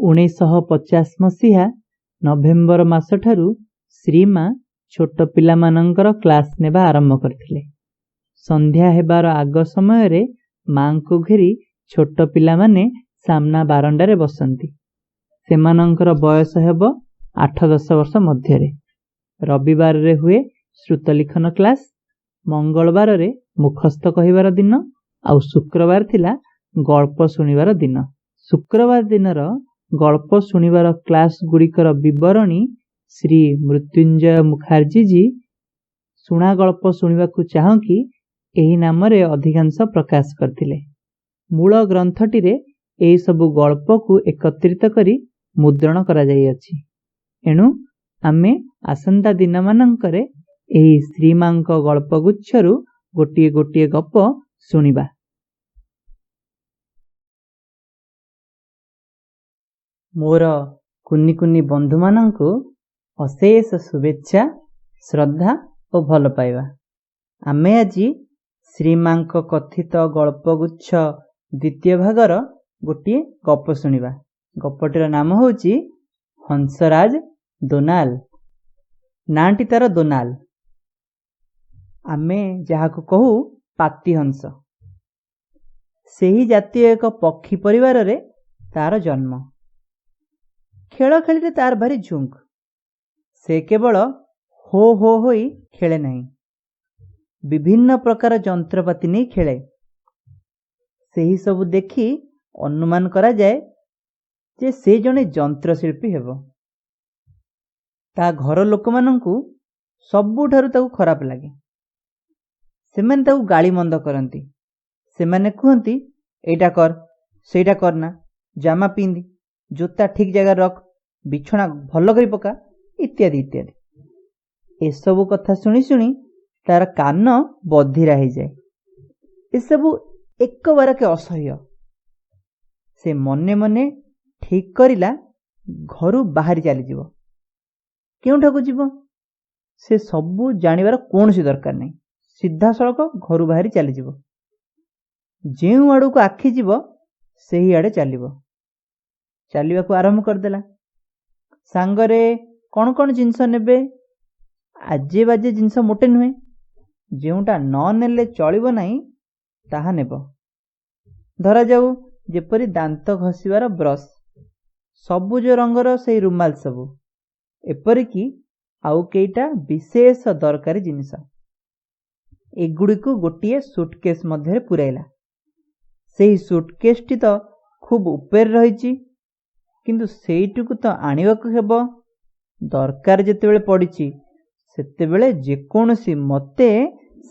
1950 ମସିହା ନଭେମ୍ବର ମାସଠାରୁ ଶ୍ରୀମା ଛୋଟ ପିଲାମାନଙ୍କର କ୍ଲାସ ନେବା ଆରମ୍ଭ କରିଥିଲେ। ସନ୍ଧ୍ୟା ହେବାର ଆଗ ସମୟରେ ମାଙ୍କୁ ଘେରି ଛୋଟ ପିଲାମାନେ ସାମ୍ନା ବାରଣ୍ଡାରେ ବସନ୍ତି। ସେମାନଙ୍କର ବୟସ ହେବ 8-10 ବର୍ଷ ମଧ୍ୟରେ। ରବିବାରରେ ହୁଏ ଶ୍ରୁତଲିଖନ କ୍ଲାସ, ମଙ୍ଗଳବାରରେ ମୁଖସ୍ଥ କହିବାର ଦିନ, ଆଉ ଶୁକ୍ରବାର ଥିଲା ଗଳ୍ପ ଶୁଣିବାର ଦିନ। ଶୁକ୍ରବାର ଦିନର ଗଳ୍ପ ଶୁଣିବାର କ୍ଲାସ ଗୁଡ଼ିକର ବିବରଣୀ ଶ୍ରୀ ମୃତ୍ୟୁଞ୍ଜୟ ମୁଖାର୍ଜୀଜୀ ଶୁଣା ଗଳ୍ପ ଶୁଣିବାକୁ ଚାହଁ କି ଏହି ନାମରେ ଅଧିକାଂଶ ପ୍ରକାଶ କରିଥିଲେ। ମୂଳ ଗ୍ରନ୍ଥଟିରେ ଏହିସବୁ ଗଳ୍ପକୁ ଏକତ୍ରିତ କରି ମୁଦ୍ରଣ କରାଯାଇଅଛି। ଏଣୁ ଆମେ ଆସନ୍ତା ଦିନମାନଙ୍କରେ ଏହି ଶ୍ରୀମାଙ୍କ ଗଳ୍ପଗୁଚ୍ଛରୁ ଗୋଟିଏ ଗୋଟିଏ ଗପ ଶୁଣିବା। ମୋର କୁନି କୁନି ବନ୍ଧୁମାନଙ୍କୁ ଅଶେଷ ଶୁଭେଚ୍ଛା, ଶ୍ରଦ୍ଧା ଓ ଭଲ ପାଇବା। ଆମେ ଆଜି ଶ୍ରୀମାଙ୍କ କଥିତ ଗଳ୍ପଗୁଚ୍ଛ ଦ୍ୱିତୀୟ ଭାଗର ଗୋଟିଏ ଗପ ଶୁଣିବା। ଗପଟିର ନାମ ହେଉଛି ହଂସରାଜ ଦୋନାଲ। ନାଁଟି ତାର ଦୋନାଲ, ଆମେ ଯାହାକୁ କହୁ ପାତିହଂସ। ସେହି ଜାତୀୟ ଏକ ପକ୍ଷୀ ପରିବାରରେ ତାର ଜନ୍ମ। ଖେଳ ଖେଳିରେ ତାର ଭାରି ଝୁଙ୍କ୍। ସେ କେବଳ ହୋ ହୋ ହୋଇ ଖେଳେ ନାହିଁ, ବିଭିନ୍ନ ପ୍ରକାର ଯନ୍ତ୍ରପାତି ନେଇ ଖେଳେ। ସେହି ସବୁ ଦେଖି ଅନୁମାନ କରାଯାଏ ଯେ ସେ ଜଣେ ଯନ୍ତ୍ରଶିଳ୍ପୀ ହେବ। ତା ଘର ଲୋକମାନଙ୍କୁ ସବୁଠାରୁ ତାକୁ ଖରାପ ଲାଗେ। ସେମାନେ ତାକୁ ଗାଳିମନ୍ଦ କରନ୍ତି। ସେମାନେ କୁହନ୍ତି, ଏଇଟା କର, ସେଇଟା କରନା, ଜାମା ପିନ୍ଧି, ଜୋତା ଠିକ୍ ଜାଗାରେ ରଖ, ବିଛଣା ଭଲ କରି ପକା, ଇତ୍ୟାଦି ଇତ୍ୟାଦି। ଏସବୁ କଥା ଶୁଣି ଶୁଣି ତାର କାନ ବଧିରା ହେଇଯାଏ। ଏସବୁ ଏକବାରକେ ଅସହ୍ୟ। ସେ ମନେ ମନେ ଠିକ୍ କରିଲା, ଘରୁ ବାହାରି ଚାଲିଯିବ। କେଉଁଠାକୁ ଯିବ ସେ ସବୁ ଜାଣିବାର କୌଣସି ଦରକାର ନାହିଁ। ସିଧାସଳଖ ଘରୁ ବାହାରି ଚାଲିଯିବ। ଯେଉଁ ଆଡ଼କୁ ଆଖି ଯିବ ସେହି ଆଡ଼େ ଚାଲିବ। ଚାଲିବାକୁ ଆରମ୍ଭ କରିଦେଲା। ସାଙ୍ଗରେ କ'ଣ କ'ଣ ଜିନିଷ ନେବେ? ଆଜେ ବାଜେ ଜିନିଷ ମୋଟେ ନୁହେଁ। ଯେଉଁଟା ନ ନେଲେ ଚଳିବ ନାହିଁ ତାହା ନେବ। ଧରାଯାଉ ଯେପରି ଦାନ୍ତ ଘଷିବାର ବ୍ରସ୍, ସବୁଜ ରଙ୍ଗର ସେଇ ରୁମାଲ ସବୁ, ଏପରିକି ଆଉ କେଇଟା ବିଶେଷ ଦରକାରୀ ଜିନିଷ। ଏଗୁଡ଼ିକୁ ଗୋଟିଏ ସୁଟକେସ୍ ମଧ୍ୟରେ ପୂରାଇଲା। ସେହି ସୁଟକେସ୍ଟି ତ ଖୁବ୍ ଉପରେ ରହିଛି, କିନ୍ତୁ ସେଇଟିକୁ ତ ଆଣିବାକୁ ହେବ। ଦରକାର ଯେତେବେଳେ ପଡ଼ିଛି ସେତେବେଳେ ଯେକୌଣସି ମତେ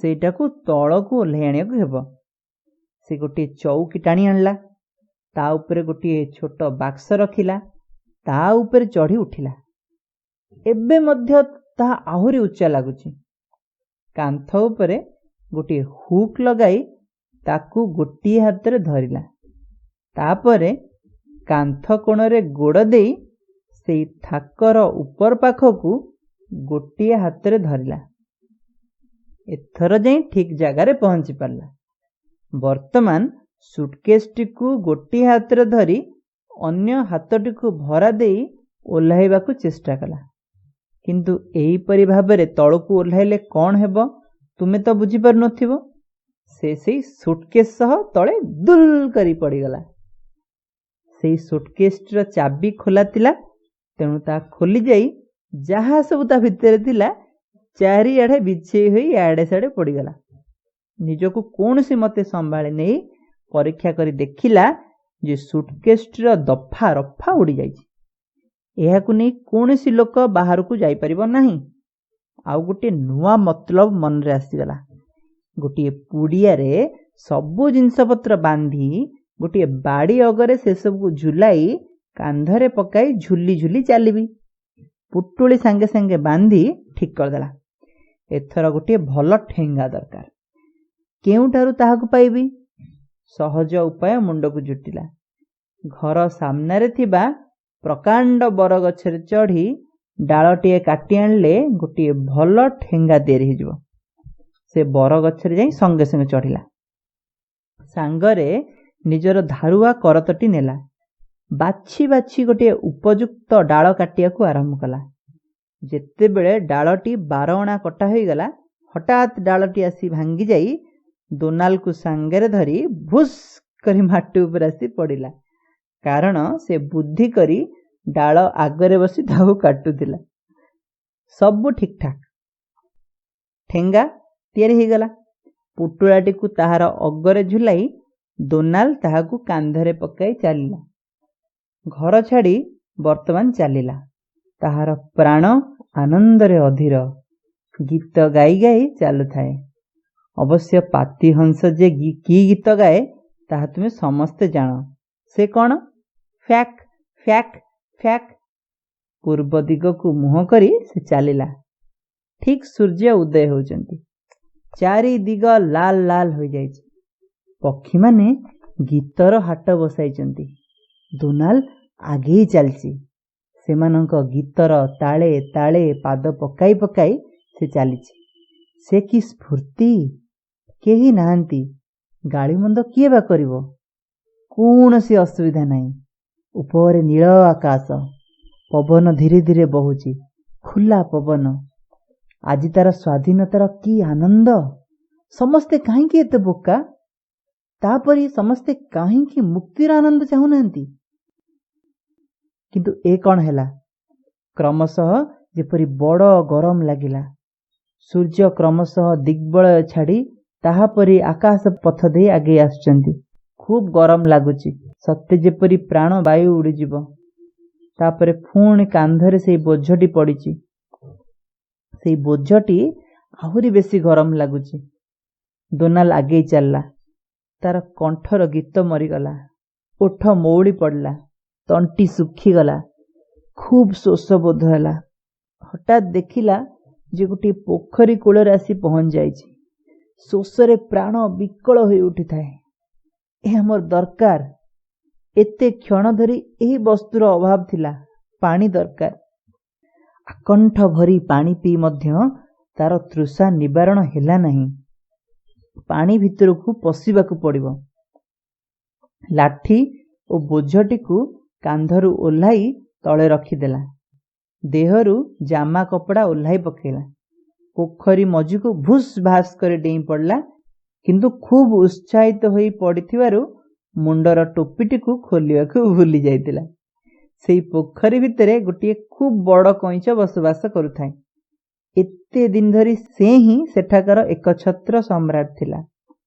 ସେଇଟାକୁ ତଳକୁ ଓହ୍ଲାଇ ଆଣିବାକୁ ହେବ। ସେ ଗୋଟିଏ ଚଉକି ଟାଣି ଆଣିଲା, ତା ଉପରେ ଗୋଟିଏ ଛୋଟ ବାକ୍ସ ରଖିଲା, ତା ଉପରେ ଚଢ଼ି ଉଠିଲା। ଏବେ ମଧ୍ୟ ତାହା ଆହୁରି ଉଚ୍ଚା ଲାଗୁଛି। କାନ୍ଥ ଉପରେ ଗୋଟିଏ ହୁକ୍ ଲଗାଇ ତାକୁ ଗୋଟିଏ ହାତରେ ଧରିଲା। ତାପରେ କାନ୍ଥ କୋଣରେ ଗୋଡ଼ ଦେଇ ସେଇ ଥାକର ଉପର ପାଖକୁ ଗୋଟିଏ ହାତରେ ଧରିଲା। ଏଥର ଯାଇ ଠିକ୍ ଜାଗାରେ ପହଞ୍ଚି ପାରିଲା। ବର୍ତ୍ତମାନ ସୁଟକେସ୍ଟିକୁ ଗୋଟିଏ ହାତରେ ଧରି ଅନ୍ୟ ହାତଟିକୁ ଭରା ଦେଇ ଓହ୍ଲାଇବାକୁ ଚେଷ୍ଟା କଲା। କିନ୍ତୁ ଏହିପରି ଭାବରେ ତଳକୁ ଓହ୍ଲାଇଲେ କ'ଣ ହେବ ତୁମେ ତ ବୁଝିପାରୁନଥିବ। ସେ ସେଇ ସୁଟକେସ୍ ସହ ତଳେ ଦୁଲ୍ କରି ପଡ଼ିଗଲା। ସେଇ ସୁଟକେସ୍ଟିର ଚାବି ଖୋଲା ଥିଲା, ତେଣୁ ତାହା ଖୋଲିଯାଇ ଯାହା ସବୁ ତା ଭିତରେ ଥିଲା ଚାରିଆଡ଼େ ବିଛେଇ ହୋଇ ଇଆଡ଼େ ସିଆଡ଼େ ପଡ଼ିଗଲା। ନିଜକୁ କୌଣସି ମତେ ସମ୍ଭାଳି ନେଇ ପରୀକ୍ଷା କରି ଦେଖିଲା ଯେ ସୁଟକେସ୍ଟିର ଦଫା ରଫା ଉଡ଼ିଯାଇଛି। ଏହାକୁ ନେଇ କୌଣସି ଲୋକ ବାହାରକୁ ଯାଇପାରିବ ନାହିଁ। ଆଉ ଗୋଟିଏ ନୂଆ ମତଲବ ମନରେ ଆସିଗଲା। ଗୋଟିଏ ପୁଡ଼ିଆରେ ସବୁ ଜିନିଷପତ୍ର ବାନ୍ଧି ଗୋଟିଏ ବାଡ଼ି ଅଗରେ ସେସବୁକୁ ଝୁଲାଇ କାନ୍ଧରେ ପକାଇ ଝୁଲି ଝୁଲି ଚାଲିବି। ପୁଟୁଳି ସାଙ୍ଗେ ସାଙ୍ଗେ ବାନ୍ଧି ଠିକ୍ କରିଦେଲା। ଏଥର ଗୋଟିଏ ଭଲ ଠେଙ୍ଗା ଦରକାର। କେଉଁଠାରୁ ତାହାକୁ ପାଇବି? ସହଜ ଉପାୟ ମୁଣ୍ଡକୁ ଜୁଟିଲା। ଘର ସାମ୍ନାରେ ଥିବା ପ୍ରକାଣ୍ଡ ବରଗଛରେ ଚଢ଼ି ଡାଳଟିଏ କାଟି ଆଣିଲେ ଗୋଟିଏ ଭଲ ଠେଙ୍ଗା ତିଆରି ହେଇଯିବ। ସେ ବରଗଛରେ ଯାଇ ସଙ୍ଗେ ସଙ୍ଗେ ଚଢ଼ିଲା। ସାଙ୍ଗରେ ନିଜର ଧାରୁଆ କରତଟି ନେଲା। ବାଛି ବାଛି ଗୋଟିଏ ଉପଯୁକ୍ତ ଡାଳ କାଟିବାକୁ ଆରମ୍ଭ କଲା। ଯେତେବେଳେ ଡାଳଟି 12 ଅଣା କଟା ହୋଇଗଲା, ହଠାତ୍ ଡାଳଟି ଆସି ଭାଙ୍ଗିଯାଇ ଦୋନାଲକୁ ସାଙ୍ଗରେ ଧରି ଭୁସ୍ କରି ମାଟି ଉପରେ ଆସି ପଡ଼ିଲା, କାରଣ ସେ ବୁଦ୍ଧି କରି ଡାଳ ଆଗରେ ବସି ତାକୁ କାଟୁଥିଲା। ସବୁ ଠିକ୍ଠାକ୍। ଠେଙ୍ଗା ତିଆରି ହୋଇଗଲା। ପୁଟୁଳାଟିକୁ ତାହାର ଅଗରେ ଝୁଲାଇ ଦୋନାଲ ତାହାକୁ କାନ୍ଧରେ ପକାଇ ଚାଲିଲା। ଘର ଛାଡ଼ି ବର୍ତ୍ତମାନ ଚାଲିଲା। ତାହାର ପ୍ରାଣ ଆନନ୍ଦରେ ଅଧୀର। ଗୀତ ଗାଇ ଗାଇ ଚାଲୁଥାଏ। ଅବଶ୍ୟ ପାତିହଂସ ଯେ କି ଗୀତ ଗାଏ, ତାହା ତୁମେ ସମସ୍ତେ ଜାଣ। ସେ କ'ଣ? ଫ୍ୟାକ୍ ଫ୍ୟାକ୍ ଫ୍ୟାକ୍। ପୂର୍ବ ଦିଗକୁ ମୁହଁ କରି ସେ ଚାଲିଲା। ଠିକ୍ ସୂର୍ଯ୍ୟ ଉଦୟ ହେଉଛନ୍ତି। ଚାରିଦିଗ ଲାଲ ଲାଲ ହୋଇଯାଇଛି। ପକ୍ଷୀମାନେ ଗୀତର ହାଟ ବସାଇଛନ୍ତି। ଦୋନାଲ ଆଗେଇ ଚାଲିଛି। ସେମାନଙ୍କ ଗୀତର ତାଳେ ତାଳେ ପାଦ ପକାଇ ପକାଇ ସେ ଚାଲିଛି। ସେ କି ସ୍ଫୂର୍ତ୍ତି! କେହି ନାହାନ୍ତି, ଗାଳିମନ୍ଦ କିଏ ବା କରିବ? କୌଣସି ଅସୁବିଧା ନାହିଁ। ଉପରେ ନୀଳ ଆକାଶ, ପବନ ଧୀରେ ଧୀରେ ବହୁଛି, ଖୋଲା ପବନ। ଆଜି ତାର ସ୍ୱାଧୀନତାର କି ଆନନ୍ଦ! ସମସ୍ତେ କାହିଁକି ଏତେ ବୋକା? ତାପରି ସମସ୍ତେ କାହିଁକି ମୁକ୍ତିର ଆନନ୍ଦ ଚାହୁଁନାହାନ୍ତି? କିନ୍ତୁ ଏ କ'ଣ ହେଲା? କ୍ରମଶଃ ଯେପରି ବଡ଼ ଗରମ ଲାଗିଲା। ସୂର୍ଯ୍ୟ କ୍ରମଶଃ ଦିଗ୍ବଳୟ ଛାଡ଼ି ତାହାପରି ଆକାଶ ପଥ ଦେଇ ଆଗେଇ ଆସୁଛନ୍ତି। ଖୁବ୍ ଗରମ ଲାଗୁଛି, ସତେ ଯେପରି ପ୍ରାଣ ବାୟୁ ଉଡ଼ିଯିବ। ତାପରେ ପୁଣି କାନ୍ଧରେ ସେଇ ବୋଝଟି ପଡ଼ିଛି। ସେଇ ବୋଝଟି ଆହୁରି ବେଶୀ ଗରମ ଲାଗୁଛି। ଦୋନାଲ ଆଗେଇ ଚାଲିଲା। ତାର କଣ୍ଠର ଗୀତ ମରିଗଲା। ଓଠ ମଉଳି ପଡ଼ିଲା। ତଣ୍ଟି ଶୁଖିଗଲା। ଖୁବ୍ ଶୋଷ ବୋଧ ହେଲା। ହଠାତ୍ ଦେଖିଲା ଯେ ଗୋଟିଏ ପୋଖରୀ କୂଳରେ ଆସି ପହଞ୍ଚି ଯାଇଛି। ଶୋଷରେ ପ୍ରାଣ ବିକଳ ହୋଇ ଉଠିଥାଏ। ଏହା ମୋର ଦରକାର। ଏତେ କ୍ଷଣ ଧରି ଏହି ବସ୍ତୁର ଅଭାବ ଥିଲା। ପାଣି ଦରକାର। ଆକଣ୍ଠ ଭରି ପାଣି ପିଇ ମଧ୍ୟ ତାର ତୃଷା ନିବାରଣ ହେଲା ନାହିଁ। ପାଣି ଭିତରକୁ ପଶିବାକୁ ପଡ଼ିବ। ଲାଠି ଓ ବୋଝଟିକୁ କାନ୍ଧରୁ ଓହ୍ଲାଇ ତଳେ ରଖିଦେଲା। ଦେହରୁ ଜାମା କପଡ଼ା ଓହ୍ଲାଇ ପକାଇଲା। ପୋଖରୀ ମଝିକୁ ଭୁସ୍ ଭାସ୍ କରି ଡେଇଁ ପଡ଼ିଲା, କିନ୍ତୁ ଖୁବ୍ ଉତ୍ସାହିତ ହୋଇ ପଡ଼ିଥିବାରୁ ମୁଣ୍ଡର ଟୋପିଟିକୁ ଖୋଲିବାକୁ ଭୁଲି ଯାଇଥିଲା। ସେଇ ପୋଖରୀ ଭିତରେ ଗୋଟିଏ ଖୁବ୍ ବଡ଼ କଇଁଛ ବସବାସ କରୁଥାଏ। ଏତେ ଦିନ ଧରି ସେ ହିଁ ସେଠାକାର ଏକଛତ୍ର ସମ୍ରାଟ ଥିଲା।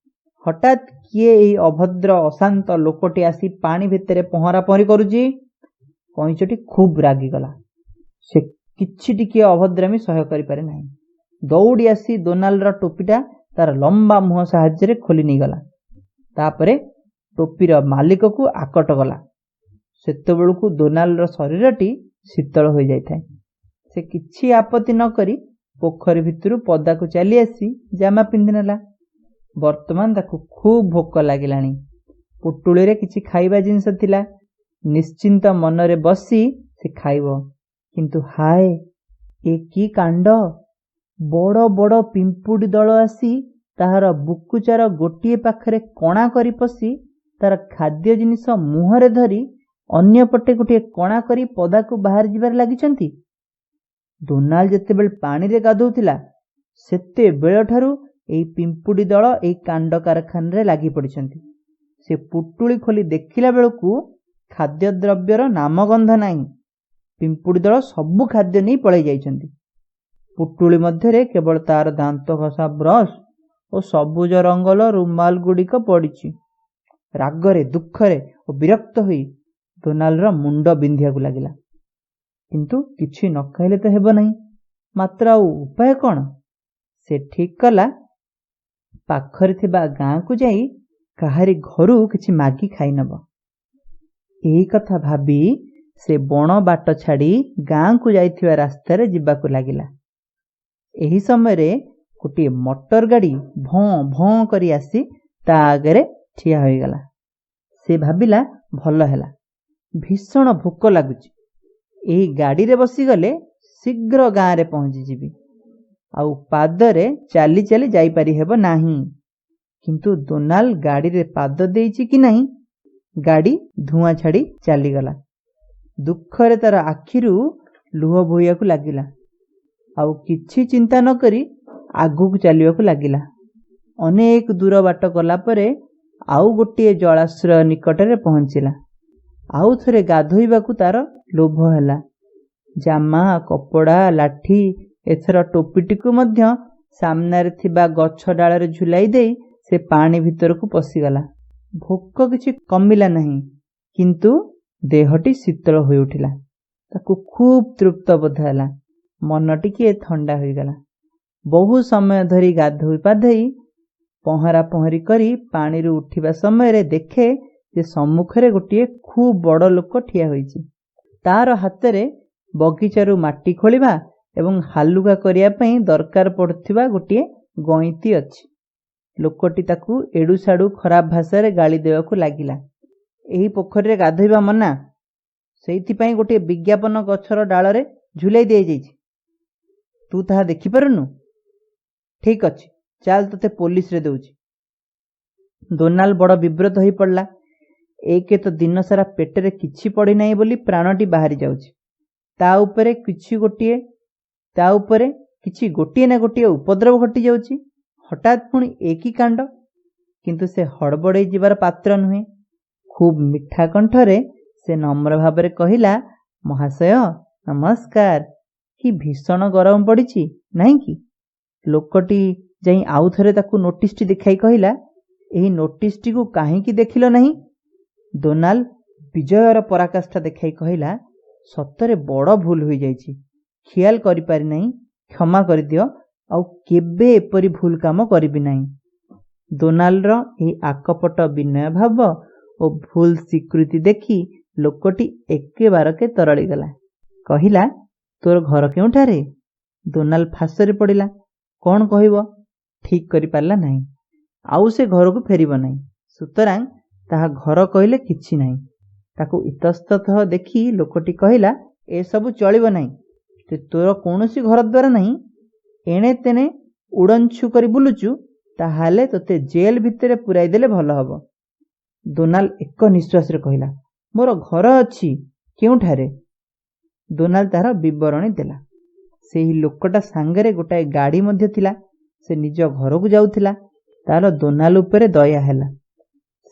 ହଠାତ୍ କିଏ ଏହି ଅଭଦ୍ର ଅଶାନ୍ତ ଲୋକଟି ଆସି ପାଣି ଭିତରେ ପହଁରା ପହଁରି କରୁଛି? କଇଁଛଟି ଖୁବ୍ ରାଗିଗଲା। ସେ କିଛି ଟିକିଏ ଅଭଦ୍ରାମି ସହ୍ୟ କରିପାରେ ନାହିଁ। ଦୌଡ଼ି ଆସି ଦୋନାଲର ଟୋପିଟା ତାର ଲମ୍ବା ମୁହଁ ସାହାଯ୍ୟରେ ଖୋଲି ନେଇଗଲା। ତାପରେ ଟୋପିର ମାଲିକକୁ ଆକଟ କଲା। ସେତେବେଳକୁ ଦୋନାଲର ଶରୀରଟି ଶୀତଳ ହୋଇଯାଇଥାଏ। ସେ କିଛି ଆପତ୍ତି ନ କରି ପୋଖରୀ ଭିତରୁ ପଦାକୁ ଚାଲି ଆସି ଜାମା ପିନ୍ଧିନେଲା। ବର୍ତ୍ତମାନ ତାକୁ ଖୁବ୍ ଭୋକ ଲାଗିଲାଣି। ପୁଟୁଳିରେ କିଛି ଖାଇବା ଜିନିଷ ଥିଲା। ନିଶ୍ଚିନ୍ତ ମନରେ ବସି ସେ ଖାଇବ। କିନ୍ତୁ ହାୟ, ଏ କି କାଣ୍ଡ! ବଡ଼ ବଡ଼ ପିମ୍ପୁଡ଼ି ଦଳ ଆସି ତାହାର ବୁକୁଚାର ଗୋଟିଏ ପାଖରେ କଣା କରି ପଶି ତାର ଖାଦ୍ୟ ଜିନିଷ ମୁହଁରେ ଧରି ଅନ୍ୟପଟେ ଗୋଟିଏ କଣା କରି ପଦାକୁ ବାହାରି ଯିବାରେ ଲାଗିଛନ୍ତି। ଦୋନାଲ ଯେତେବେଳେ ପାଣିରେ ଗାଧୋଉଥିଲା, ସେତେବେଳଠାରୁ ଏହି ପିମ୍ପୁଡ଼ି ଦଳ ଏହି କାଣ୍ଡ କାରଖାନାରେ ଲାଗି ପଡ଼ିଛନ୍ତି। ସେ ପୁଟୁଳି ଖୋଲି ଦେଖିଲା ବେଳକୁ ଖାଦ୍ୟଦ୍ରବ୍ୟର ନାମଗନ୍ଧ ନାହିଁ। ପିମ୍ପୁଡ଼ି ଦଳ ସବୁ ଖାଦ୍ୟ ନେଇ ପଳାଇ ଯାଇଛନ୍ତି। ପୁଟୁଳି ମଧ୍ୟରେ କେବଳ ତାର ଦାନ୍ତ ଘଷା ବ୍ରସ୍ ଓ ସବୁଜ ରଙ୍ଗର ରୁମାଲ ଗୁଡ଼ିକ ପଡ଼ିଛି। ରାଗରେ, ଦୁଃଖରେ ଓ ବିରକ୍ତ ହୋଇ ଦୋନାଲର ମୁଣ୍ଡ ବିନ୍ଧିବାକୁ ଲାଗିଲା। କିନ୍ତୁ କିଛି ନ ଖାଇଲେ ତ ହେବ ନାହିଁ। ମାତ୍ର ଆଉ ଉପାୟ କ'ଣ? ସେ ଠିକ୍ କଲା, ପାଖରେ ଥିବା ଗାଁକୁ ଯାଇ କାହାରି ଘରୁ କିଛି ମାଗି ଖାଇନେବ। ଏହି କଥା ଭାବି ସେ ବଣ ବାଟ ଛାଡ଼ି ଗାଁକୁ ଯାଇଥିବା ରାସ୍ତାରେ ଯିବାକୁ ଲାଗିଲା। ଏହି ସମୟରେ ଗୋଟିଏ ମଟର ଗାଡ଼ି ଭଁ ଭଁ କରି ଆସି ତା ଆଗରେ ଠିଆ ହୋଇଗଲା। ସେ ଭାବିଲା, ଭଲ ହେଲା, ଭୀଷଣ ଭୋକ ଲାଗୁଛି। ଏହି ଗାଡ଼ିରେ ବସିଗଲେ ଶୀଘ୍ର ଗାଁରେ ପହଞ୍ଚିଯିବି। ଆଉ ପାଦରେ ଚାଲି ଚାଲି ଯାଇପାରିହେବ ନାହିଁ। କିନ୍ତୁ ଦୋନାଲ ଗାଡ଼ିରେ ପାଦ ଦେଇଛି କି ନାହିଁ, ଗାଡ଼ି ଧୂଆଁ ଛାଡ଼ି ଚାଲିଗଲା। ଦୁଃଖରେ ତାର ଆଖିରୁ ଲୁହ ବୋହିବାକୁ ଲାଗିଲା। ଆଉ କିଛି ଚିନ୍ତା ନ କରି ଆଗକୁ ଚାଲିବାକୁ ଲାଗିଲା। ଅନେକ ଦୂର ବାଟ ଗଲା ପରେ ଆଉ ଗୋଟିଏ ଜଳାଶ୍ରୟ ନିକଟରେ ପହଞ୍ଚିଲା। ଆଉ ଥରେ ଗାଧୋଇବାକୁ ତାର ଲୋଭ ହେଲା। ଜାମା କପଡ଼ା, ଲାଠି, ଏଥର ଟୋପିଟିକୁ ମଧ୍ୟ ସାମ୍ନାରେ ଥିବା ଗଛ ଡାଳରେ ଝୁଲାଇ ଦେଇ ସେ ପାଣି ଭିତରକୁ ପଶିଗଲା। ଭୋକ କିଛି କମିଲା ନାହିଁ, କିନ୍ତୁ ଦେହଟି ଶୀତଳ ହୋଇଉଠିଲା। ତାକୁ ଖୁବ୍ ତୃପ୍ତ ବୋଧ ହେଲା। ମନ ଟିକିଏ ଥଣ୍ଡା ହୋଇଗଲା। ବହୁ ସମୟ ଧରି ଗାଧୋଇ ପାଧୋଇ ପହଁରା ପହଁରି କରି ପାଣିରୁ ଉଠିବା ସମୟରେ ଦେଖେ ଯେ ସମ୍ମୁଖରେ ଗୋଟିଏ ଖୁବ୍ ବଡ଼ ଲୋକ ଠିଆ ହୋଇଛି। ତାର ହାତରେ ବଗିଚାରୁ ମାଟି ଖୋଳିବା ଏବଂ ହାଲୁକା କରିବା ପାଇଁ ଦରକାର ପଡୁଥିବା ଗୋଟିଏ ଗଇଁତି ଅଛି। ଲୋକଟି ତାକୁ ଏଡୁସାଡୁ ଖରାପ ଭାଷାରେ ଗାଳି ଦେବାକୁ ଲାଗିଲା। ଏହି ପୋଖରୀରେ ଗାଧୋଇବା ମନା, ସେଇଥିପାଇଁ ଗୋଟିଏ ବିଜ୍ଞାପନ ଗଛର ଡାଳରେ ଝୁଲାଇ ଦିଆଯାଇଛି। ତୁ ତାହା ଦେଖିପାରୁନୁ? ଠିକ୍ ଅଛି, ଚାଲ, ତୋତେ ପୋଲିସରେ ଦେଉଛି। ଦୋନାଲ ବଡ଼ ବିବ୍ରତ ହୋଇପଡ଼ିଲା। ଏକେ ତ ଦିନସାରା ପେଟରେ କିଛି ପଡ଼ିନାହିଁ ବୋଲି ପ୍ରାଣଟି ବାହାରି ଯାଉଛି, ତା ଉପରେ କିଛି ଗୋଟିଏ ତା ଉପରେ କିଛି ଗୋଟିଏ ନା ଗୋଟିଏ ଉପଦ୍ରବ ଘଟିଯାଉଛି, ହଠାତ୍ ପୁଣି ଏ କି କାଣ୍ଡ! କିନ୍ତୁ ସେ ହଡ଼ବଡ଼େଇ ଯିବାର ପାତ୍ର ନୁହେଁ। ଖୁବ୍ ମିଠା କଣ୍ଠରେ ସେ ନମ୍ର ଭାବରେ କହିଲା, ମହାଶୟ, ନମସ୍କାର। କି ଭୀଷଣ ଗରମ ପଡ଼ିଛି, ନାହିଁ କି? ଲୋକଟି ଯାଇ ଆଉ ଥରେ ତାକୁ ନୋଟିସଟି ଦେଖାଇ କହିଲା, ଏହି ନୋଟିସଟିକୁ କାହିଁକି ଦେଖିଲ ନାହିଁ? ଦୋନାଲ ବିଜୟର ପରାକାଷ୍ଠା ଦେଖାଇ କହିଲା, ସତରେ ବଡ଼ ଭୁଲ ହୋଇଯାଇଛି, ଖିଆଲ କରିପାରିନାହିଁ, କ୍ଷମା କରିଦିଅ, ଆଉ କେବେ ଏପରି ଭୁଲ କାମ କରିବି ନାହିଁ। ଦୋନାଲର ଏହି ଆକପଟ ବିନୟ ଭାବ ଓ ଭୁଲ ସ୍ୱୀକୃତି ଦେଖି ଲୋକଟି ଏକେବାରକେ ତରଳିଗଲା। କହିଲା, ତୋର ଘର କେଉଁଠାରେ? ଦୋନାଲ ଫାଶରେ ପଡ଼ିଲା। କ'ଣ କହିବ ଠିକ୍ କରିପାରିଲା ନାହିଁ। ଆଉ ସେ ଘରକୁ ଫେରିବ ନାହିଁ, ସୁତରାଂ ତାହା ଘର କହିଲେ କିଛି ନାହିଁ। ତାକୁ ଇତସ୍ତତଃ ଦେଖି ଲୋକଟି କହିଲା, ଏସବୁ ଚଳିବ ନାହିଁ। ତୋର କୌଣସି ଘର ଦ୍ୱାର ନାହିଁ, ଏଣେ ତେଣେ ଉଡ଼ନଛୁ କରି ବୁଲୁଛୁ, ତାହେଲେ ତୋତେ ଜେଲ ଭିତରେ ପୁରାଇ ଦେଲେ ଭଲ ହେବ। ଦୋନାଲ ଏକ ନିଶ୍ୱାସରେ କହିଲା, ମୋର ଘର ଅଛି। କେଉଁଠାରେ? ଦୋନାଲ ତାହାର ବିବରଣୀ ଦେଲା। ସେହି ଲୋକଟା ସାଙ୍ଗରେ ଗୋଟାଏ ଗାଡ଼ି ମଧ୍ୟ ଥିଲା। ସେ ନିଜ ଘରକୁ ଯାଉଥିଲା। ତାର ଦୋନାଲ ଉପରେ ଦୟା ହେଲା।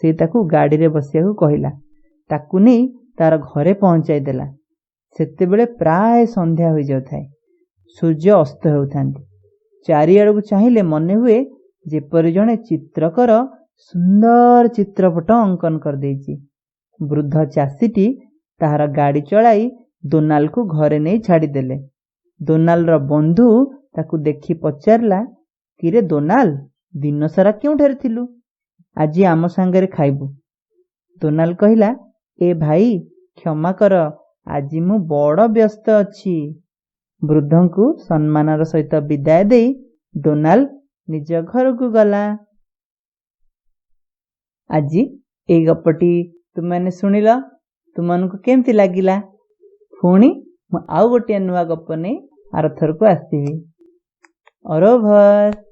ସେ ତାକୁ ଗାଡ଼ିରେ ବସିବାକୁ କହିଲା। ତାକୁ ନେଇ ତାର ଘରେ ପହଞ୍ଚାଇ ଦେଲା। ସେତେବେଳେ ପ୍ରାୟ ସନ୍ଧ୍ୟା ହୋଇଯାଉଥାଏ। ସୂର୍ଯ୍ୟ ଅସ୍ତ ହେଉଥାନ୍ତି। ଚାରିଆଡ଼କୁ ଚାହିଁଲେ ମନେ ହୁଏ ଯେପରି ଜଣେ ଚିତ୍ରକର ସୁନ୍ଦର ଚିତ୍ରପଟ ଅଙ୍କନ କରିଦେଇଛି। ବୃଦ୍ଧ ଚାଷୀଟି ତାହାର ଗାଡ଼ି ଚଳାଇ ଦୋନାଲକୁ ଘରେ ନେଇ ଛାଡ଼ିଦେଲେ। ଦୋନାଲର ବନ୍ଧୁ ତାକୁ ଦେଖି ପଚାରିଲା, କିରେ ଦୋନାଲ, ଦିନସାରା କେଉଁଠାରେ ଥିଲୁ? ଆଜି ଆମ ସାଙ୍ଗରେ ଖାଇବୁ। ଦୋନାଲ କହିଲା, ଏ ଭାଇ, କ୍ଷମା କର, ଆଜି ମୁଁ ବଡ଼ ବ୍ୟସ୍ତ ଅଛି। ବୃଦ୍ଧଙ୍କୁ ସମ୍ମାନର ସହିତ ବିଦାୟ ଦେଇ ଦୋନାଲ ନିଜ ଘରକୁ ଗଲା। ଆଜି ଏଇ ଗପଟି ତୁମେମାନେ ଶୁଣିଲ, ତୁମମାନଙ୍କୁ କେମିତି ଲାଗିଲା? ପୁଣି ମୁଁ ଆଉ ଗୋଟିଏ ନୂଆ ଗପ ନେଇ ଆରଥରକୁ ଆସିବି। ଅରୋଭର।